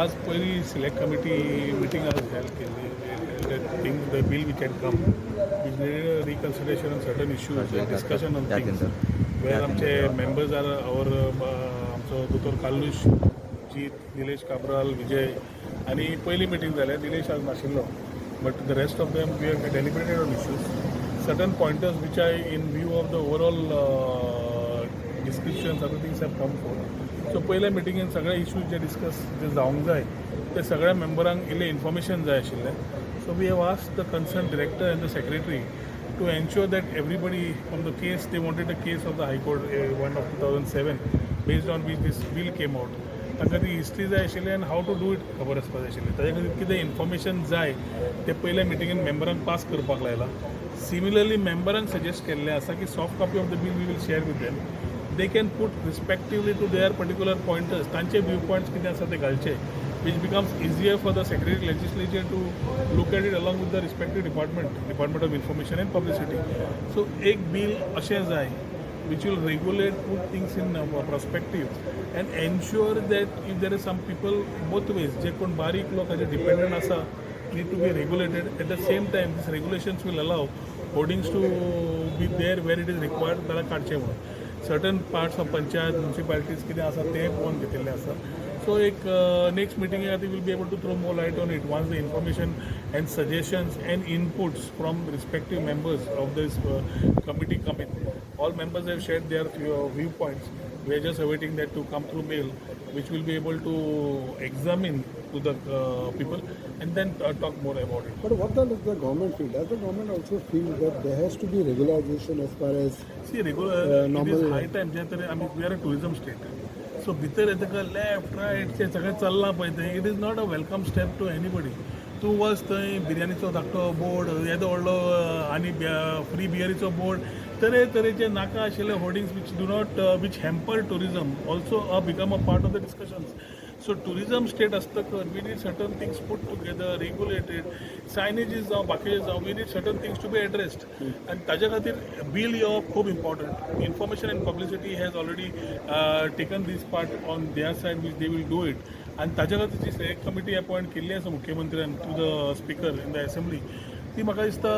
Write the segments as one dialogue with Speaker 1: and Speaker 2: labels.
Speaker 1: आज पयली select committee meeting आज हेल्ड केल्ली. Thing, the bill which had come, which needed reconsideration on certain issues and discussion on things, where आमचे members are our आमचो दोतोर कार्लूस, जीत, निलेश काब्राल, विजय आनी पयली मिटींग जाल्या. निलेश आज नाशिल्लो, but the rest of them, we have deliberated on issues, certain pointers which are in view of the overall descriptions, other things have come forth. So पयल्या मिटिंगेन सगळे इश्यूज जे discuss जे जावंक जाय ते सगळ्या मेंबरांक इल्लें इन्फॉर्मेशन जाय आशिल्लें. So we have asked the concerned director and the secretary to ensure that everybody from the case, they wanted a case of the High Court, one of 2007, based on which this bill came out. तांकां ती history जाय आशिल्ली आनी how to do it खबर आसपाक जाय आशिल्ली. ताजे खातीर कितें इन्फॉर्मेशन जाय तें पयल्या मिटिंगेन मेंबरांक पास करपाक लायलां. सिमिलरली मेंबरांक सजेस्ट केल्लें आसा की soft copy of the bill we will share with them. They can put respectively to their particular pointers, तांचे व्यू पॉयंट्स कितें आसा ते घालचे, which becomes easier for the secretary legislature to look at it along with the respective department, Department of Information and Publicity. So एक bill अशें जाय which will regulate, put things in perspective and ensure that if there is some people both ways, जे कोण बारीक लोक हाजेर dependent आसा, need to be regulated. At the same time, these regulations will allow hoardings to be there where it is required, जाल्यार काडचें म्हणून certain parts of panchayat, मुन्सिपालिटीज कितें आसा तें पळोवन घेतिल्लें आसा. सो एक नेक्स्ट मिटिंगे खातीर we'll be able to throw more light on it once the information and suggestions and inputs from respective members of this committee come in. All members have shared their few viewpoints. We are just awaiting that to come through mail, which will be able to examine to the people and then talk more about it.
Speaker 2: But what does the government feel? Does the government also feel that there has to be regularization as far as
Speaker 1: See, regular, it is high time जे तरेन आमी, we are a tourism state. So भितर येतकर left right ते सगळें चल्लां पळय तें, it is not a welcome step to anybody. तूं वच थंय, बिर्याणीचो धाकटो बोर्ड येदो व्हडलो आनी फ्री बियरीचो बोर्ड, तरे तरेचे नाका आशिल्ले hoardings which do not, which hamper tourism also become a part of the discussions. So tourism state आसतकर we need certain things put together, regulated, signages जावं, बाकीचे जावं, we need certain things to be addressed आनी ताज्या खातीर bill येवप खूब important. Information and Publicity has already taken this part on their side, which they will do it. आनी ताज्या खातीर जी सिलेक्ट कमिटी अपॉयंट केल्ली आसा मुख्यमंत्र्यान through the speaker in the assembly, ती म्हाका दिसता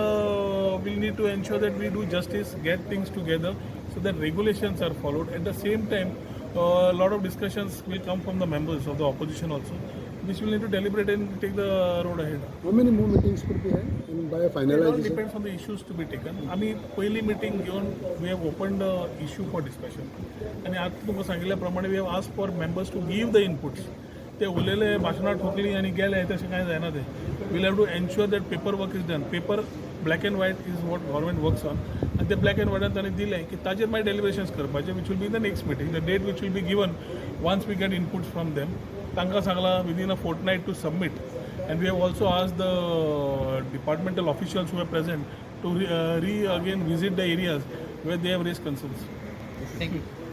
Speaker 1: will need to ensure that we do justice, get things together so that regulations are followed. At the same time, a lot of discussions will come from the members of the opposition also, which will need to deliberate and take the road ahead.
Speaker 2: How many more meetings could be had and by a
Speaker 1: It all
Speaker 2: finalization?
Speaker 1: Depends on the issues to be taken. आमी पयली meeting घेवन we have opened the issue for discussion आनी आतां तुमकां सांगिल्ल्या प्रमाणे we have asked for members to give the inputs. ते उलयले, भाशणां ठोकली आनी गेले, तशें कांय जायना तें. We'll have to ensure that paper work is done. Paper, black and white is what government works on. आनी ते ब्लॅक अँड व्हायटान तांणी दिलें की ताजेर मागीर डेलिब्रेशन्स करपाचें, which will be the next meeting, the date which will be given once we get inputs from them. तांकां सांगलां within a fortnight to submit, and we have also asked the departmental officials who are present to re again visit the areas where they have raised concerns.
Speaker 3: Thank you.